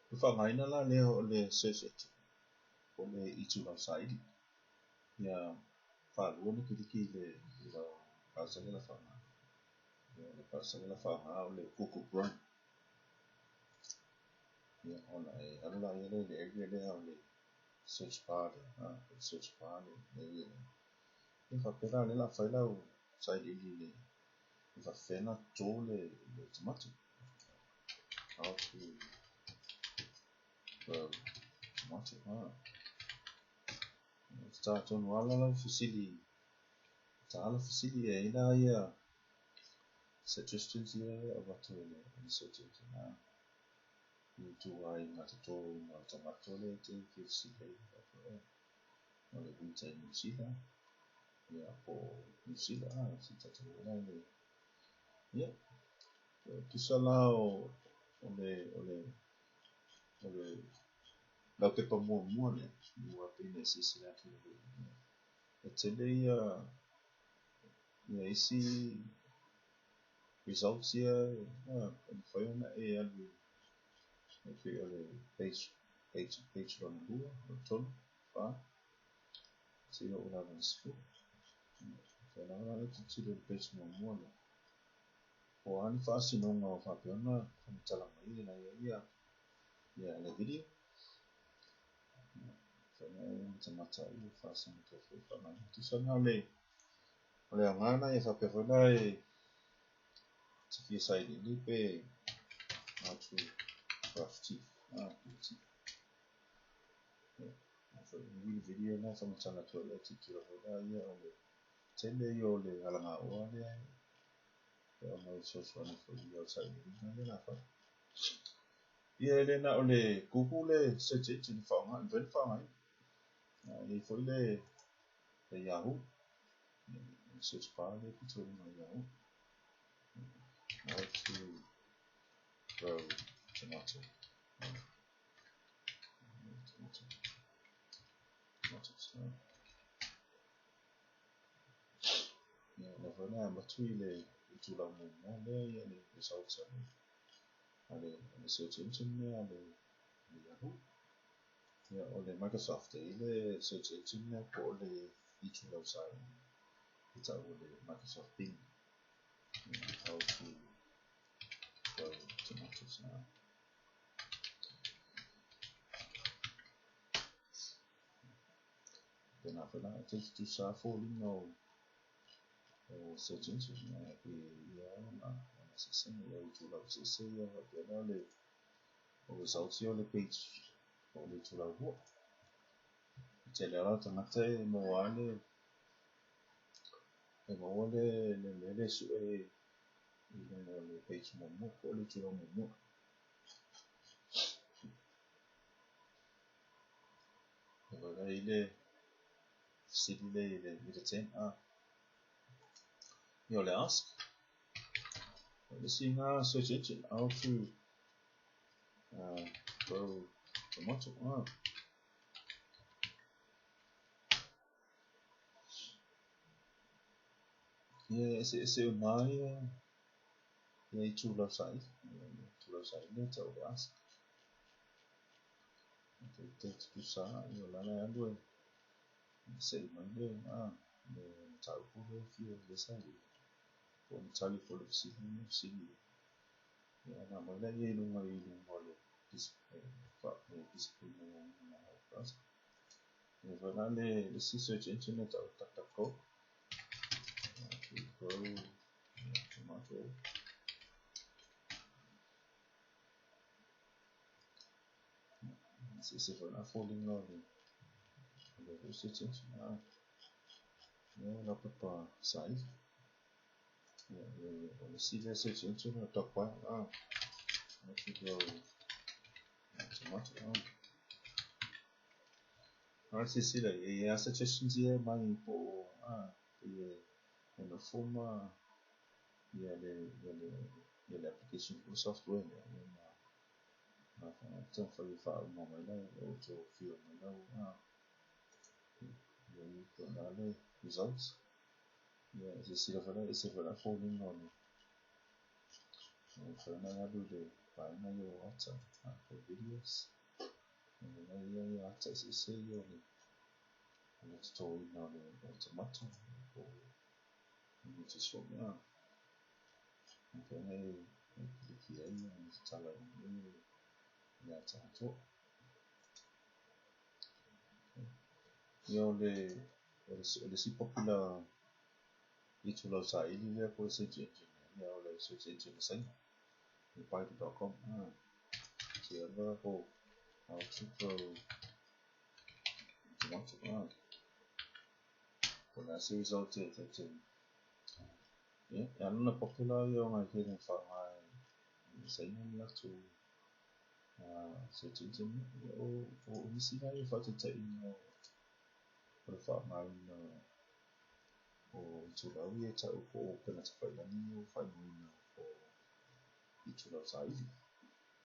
Le faaaogaina la lea o le search engine po o le itulau saili. Ia faalua ona kiliki i le lau browser lea o le a faaaoga. Ia o le browser lea o le a faaaoga o le Google Chrome. Ia ona e alu lea i le area lea o le search bar lea, search bar le area lea. Ia faapea la lea o le a fai lau sailiili i le faapefea ona toto le tomato. How to grow tomato. Ta tonu ala lau fesili, ta ala fesili e ai la ia suggestions ia e avatu e le search engine. I tu ai ngā toto i ngā tomato le te fia fesili ai. O le winter i New Zealand. Ia po New Zealand, si tatou la le. Ia, tusa la o le laupepa muamua lea, ua pei ona e silasila atu i le. E tele ia isi results ia e mafai ona e alu e pei o le page lona 2, lona 3, 4, seia oo lava i le 10. Faapena la le tilotilo i le page muamua lea. Po o a ni faasinoga o faapea ona faamatala mai ina ia ia le video. Faapena e matamata ai le faasinoga foi faaaogaina. Tusa na o le aoga lena ia faapea foi la e te fia sailiili pe how to brush teeth. Foi le video lena e faamatala atu ai le tilotilo foi la ia o le tele ia o le alagaoa lea e aumai fesoasoani foi ia o sailiiliga lea o le a fai. Ia e le na o le Google le search engine e faaaoga, e mafai ona faaaogaina. E i ai foi le Yahoo, le search bar lea e pito i luga o Yahoo. How to grow tomato. Tomato. Tomatoes. Ia, lea foi na avatu i le itulau muamua lea ia le results a le search engine lea a le Yahoo. Ia, o le Microsoft e i le search engine lea po o le itulau saili e tau o le Microsoft Bing. How to grow tomatoes. Pena foi la, te tusa foliga o search engine e ia ona sesega ia itulau sese ia faapea la le o results ia o le page o le itulau lua. E tele lava tagata e maua le mea lea e sue i luga o le page muamua po o le itulau muamua. E vaai i le fesili lea i le 10. Ia o le ask. O le isi lena search engine, how to grow tomato. Ia eseese uma ia itulau saili. Itulau saili lea tau o le ask. Te tutusa ia o lala e alu e sei mai le le mataupu lea e fia saili. Po o na tali foi le fesili ma fesili. Ia ona aumai lea i luga o le display mai browser. Ia foi la le isi search engine e tau o DuckDuckGo. To grow tomato. Eseese foi la foliga o le search engine. Ia laupepa saili. Ia o le isi lea search engine o Dogpile. How to grow tomato. Silasila e i ai suggestions ia e mai po o e nofo ma ia le application po o le software lea na taumafai e faauma mai lau auto-fill mai lau ia i po o le results. Ia silasila foi la ese foi la foliga o le mafai ona alu i le vaega ia o ata po o videos. Ia ia ata eseese ia o le totoina o le tomato po o nutrition. Mafai ona e kiliki ai ona tatala ai le ata atoa. Ia o le isi popular itulau saili lea po o le search engine, ia o le search engine a Saina, le Baidu.com. Se alu ko how to grow tomato. Po o le a se result e tatou. Ia, e ala ona popular ia ona e tele ina faaaoga e Saina le latou search engine. Ia, o nisi la ia faataitaiga o le faaaogaina o itulau ia e tau po o upega tafailagi ia ua faaigoaina o itulau saili.